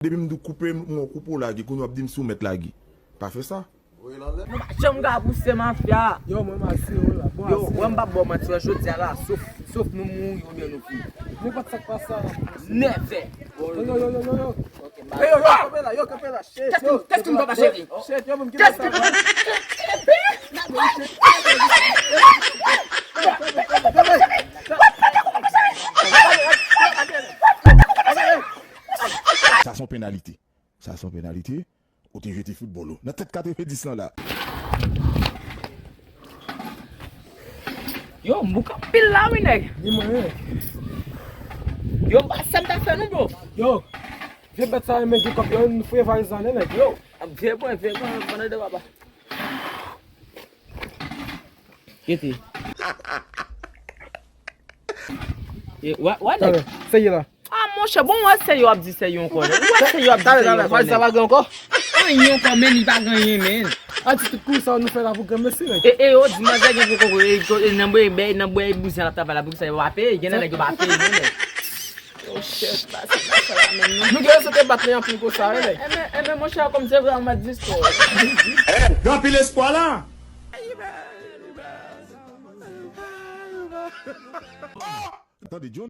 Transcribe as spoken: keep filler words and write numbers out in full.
Depi m di w koupe, m koupe w lage. Kounye a w ap di m si w mèt lage. Pa fè sa. Nou pa janm ka pouse mafya. Yo, mwen m asire w la. Bon, Yo, wè m p ap ba w manti, wè jodi a la, sof, sof nou mouri oubyen nou fini. Nenpòt sa k pase a. Nèfè. Yo, yo, yo, yo, yo. Yo, yo, yo. Kanpe la, yo, kanpe la. Shit, Kès ki kòm pa cheri? Shit, yo, mwen m kite sa. Sa se yon penalite. Sa se yon penalite. Ou te jete foutbòl ou. Nan tèt katrevendis lan la. Yo, m bouke anpil la, wi, nèg. Ni mwen, wi. Yo, m pa sa m ta fè nou, bro. Yo, vye bèt sa renmen gen kòb yo, nou fouye valiz la, nèg. Yo, Vye pwen, vye pwen, pandan de papa. Kete. Ye, wè, wè, nèg. Seye la. Ah, monchè, bon, wè sèyo ap di sèyo ankò, nèg. Wè sèyo ap di sèyo ankò, nèg. Anyen ankò, men li pa gen anyen, men. A ti tout kou sa nou fè la pou granmesi, nèg. E, e, yo di manzè gen poko, e, e, nan bwè, bè, nan bwè, bouzen la travay la, pou sa yo pa peye, gen nan nèg yo pa peye, non, nèg. Oh, shit, la, se pa sa la, men, non. Nou gen sete bat li anpil konsa, wi, nèg. Enben, enben, monchè, kòm se vrèman di sò. Gen anpil espwa la. Tande, John,